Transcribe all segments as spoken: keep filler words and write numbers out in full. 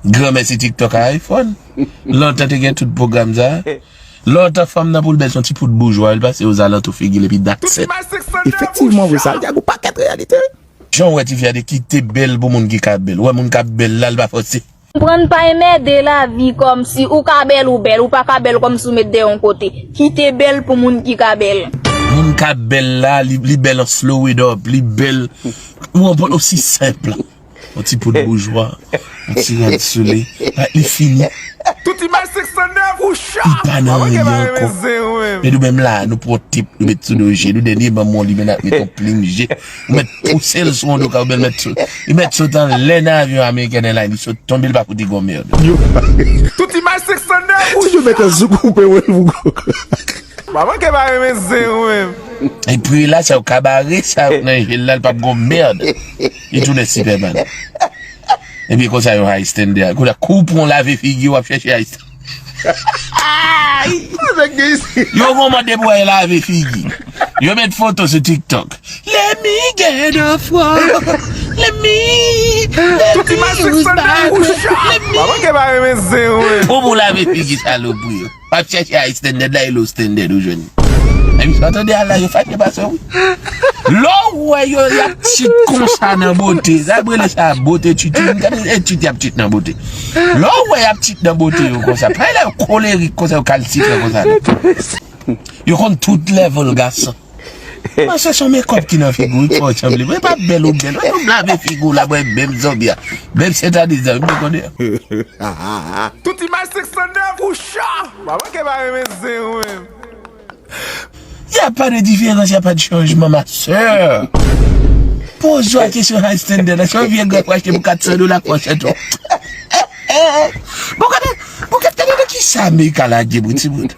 Granmèsi TikTok a iPhone. Lontan te gen tout pwogram sa. Lontan fanm nan pou l bèl se yon ti poud boujwa, li pase ozalantou figi l epi that's it. Efektivman, vre sa, li gen yon pakèt reyalite. Jan w wè ti fi a di kite bèl pou moun ki ka bèl. Ou wè moun k ap bèl la, l pa fòse. Konprann pa enmède lavi kòmsi ou ka bèl ou bèl, ou pa ka bèl kòmsi ou met dèyè yon kote. Kite bèl pou moun ki ka bèl. Moun k ap bèl la, li, li bèl an slow it up, li bèl. Ou konprann osi senp. Yon ti poud boujwa, yon ti rad sou li, li fini. Tout imaj senk san nèf ou chan. Li pa nan anyen ankò. Men nou menm la, nou pran tip, nou met sou nou je, nou dènye ban mwen li men ap met yon plim je. Ou met pouse l sou yon do ka, ou bèl met sou. Li met sot anlè nan avyon American Airlines, li sot tonbe, li pa fout li gon mèd. Tout imaj senk san nèf ou chan. Ti yo met an sou koupe wè l pou. Manman ke pa renmen zen ou menm. Epi la, sa yo kabare, sa yo nan je l la, l p ap gon mèd. Li tounen Superman. Epi konsa yo high standard. Kounye a, kou w pran lave figi, w ap chèche high standard. Yo gon mande pou al lave figi. Yo met foto sou TikTok. Let me get a frock. Let me, let me use my craft. Let me. Manman ke pa renmen zen ou menm. Pou pou lave figi salopri yo. W ap chèche high standard la, e low standard ou jwenn. Epi sa w tande a la, yo fache pase w. Lè w wè yo, y ap cheat konsa nan bote. Sa yo rele sa bote cheating. Gade, e cheat y ap cheat nan bote. Lè w wè y ap cheat nan bote yo konsa. Pa lè yo kolerik konsa, yo kalsitran konsa. Yo konn tout level gason. Mwen se son makeup ki nan figi w, ki fè w sanble. Mwen pa bèl ou bèl. Mwen nou lave figi w la, mwen menm zanbi a. Menm sètadi zanbi, mwen konnen. Tout imaj senk san nèf ou chan. Manman ke pa renmen zen ou menm. Y a pa de diferans, y a pa de chanjman, ma sè. Poze w a kesyon high standard la. Se yon vye gòt w achte pou kat san dola k fè w chèt ou. Bon, gade, bon, gade, gade nan kisa Amerika lage pou timoun.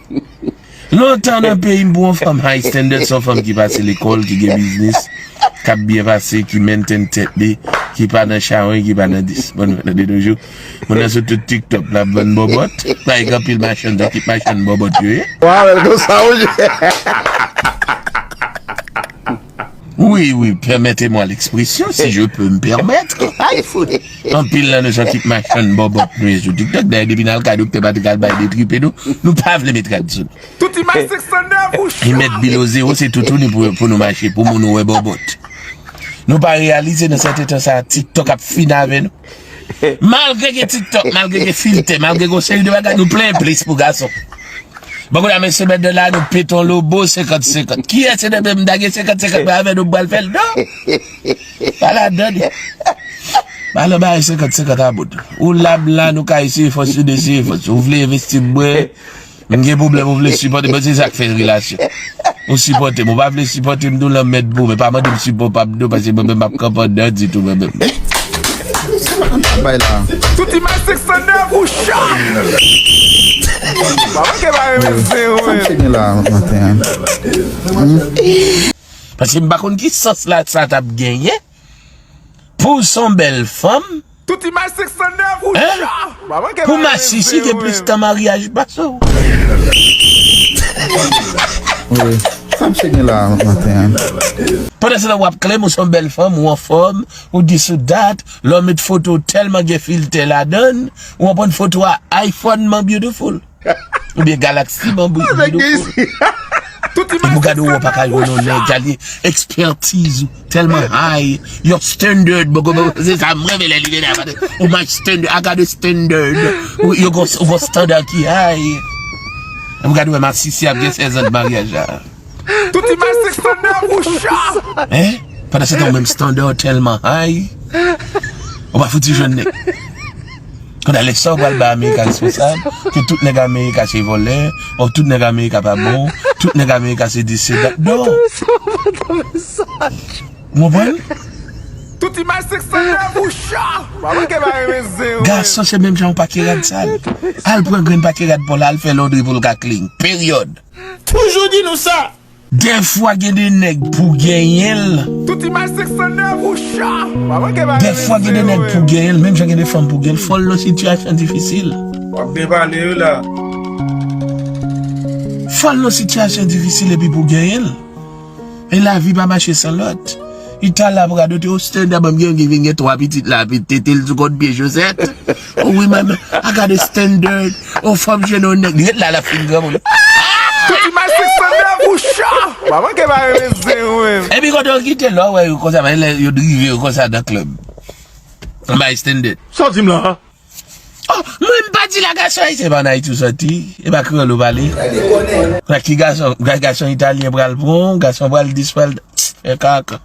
Lontan nan peyi m pou yon fanm high standard, se yon fanm ki pase lekòl, ki gen biznis, k ap byen pase, ki maintain tèt li, ki pa nan chawony, ki pa nan dis. Bon, nou tande nou jou. Moun nan sou tout TikTok, l ap vann bòbòt. Pa gen anpil machann, se kit machann bòbòt yo ye. Wa, wè l konsa, wi. Oui, oui, permettez-moi l'expression, si je peux me permettre. Ay, fout. Anpil nan nou se kit machann bòbòt nou ye sou TikTok. Dayè, depi n al ka doktè Patrick al bay detripe nou, nou pa vle met rad sou nou. Tout imaj senk san nèf ou chan. Li met bilo zewo, se toutouni pou, pou nou mache, pou moun wè bòbòt. Nou pa reyalize nan sèten tan sa, TikTok ap fin avè nou. Malgre gen TikTok, malgre gen filtè, malgre gen yon seri de bagay, nou plen plis pou gason. Bon, kounye a, mesye, mèt de la, nou pete yon lobo senkant senkant. Kiyès se nan menm dage senkant senkant mwen avè nou pral fè l, non? Pa ladan li. Alò, bay senkant senkant a bout. Ou la, m la, nou ka eseye fòs, nou eseye fòs. Ou vle envesti mwen, m gen pwoblèm, ou vle sipòte, bon, se sa k fè relasyon. Ou sipòte m, ou pa vle sipòte m, nou lanmèd pou, men pa mande m sipò pa m, non, paske mwen menm m ap kanpe anndan ditou, mwen menm. Bay la. Tout imaj senk san nèf ou chan. Manman ke pa renmen zen ou menm. Sa m te gen la maten an. Paske m pa konn ki sans la sa t ap genyen. Pou w se yon bèl fanm. Tout imaj senk san nèf ou chan. Manman ke pa renmen zen ou menm. Pou masisi gen plis tan maryaj pase w. Wi. Sa m te gen la maten an. Pandan se tan w ap klem, ou se yon bèl fanm, ou anfòm, ou dis ou dat, lè w met foto w tèlman gen filtè ladan l, ou pran foto a iPhone man beautiful. Oubyen Galaxy man beautiful. Epi w gade w pa ka jwenn yon nèg, gade ekspertiz ou tèlman high, your standard, bon, bon, bon, se sa m renmen lè li vin la, ou my standard, I got a standard, ou, you go, ou go standard ki high. Epi w gade w masisi ap gen sèz an de maryaj la. Tout imaj senk san nèf ou chan. Hein? Pandan se tan ou menm standard tèlman high, ou pa fouti jwenn nèg. Kounye a lè sa ou pral bay Amerika responsab, ke tout nèg Amerika se vòlè, ou tout nèg Amerika pa bon, tout nèg Amerika se dis se dat. Non. Ou konprann? Tout imaj senk san nèf ou chan. Manman ke pa renmen zen ou menm. Gason se menm jan yon pake rad sal. Al pran grenn pake rad pa w la, al fè londri pou l ka clean. Peryòd. Toujou di nou sa. Dèfwa gen de nèg pou genyen l. Tout imaj senk san nèf ou chan. Manman ke pa renmen zen ou menm. Dèfwa gen de nèg pou genyen l, menm jan gen de fanm pou genyen l, fò l nan sitiyasyon difisil. W ap byen pale wi la. Fò l nan sitiyasyon difisil epi pou genyen l. E lavi pa mache san lòt. Li t al la pou radote, o standard, banm gen, gen, gen twa pitit la, epi tete l sou kont pye chosèt. O wi, manman, I got a standard. O fanm jwenn yon nèg. Li ret la, l ap fin granmoun. Tout imaj se standard pou cha. Manman ke pa renmen zen ou menm. Epi kote yo kite lè w wè yo konsa, men lè yo drive yo konsa nan klèb. Bay standard. Sa w di m la? Oh, mwen m pa di la gason ayisyen pa an Ayiti ou sòti. E pa kreyòl ou pale. Nan ki gason, ga- gason italyen pral pran, gason pral dis pral fè kaka.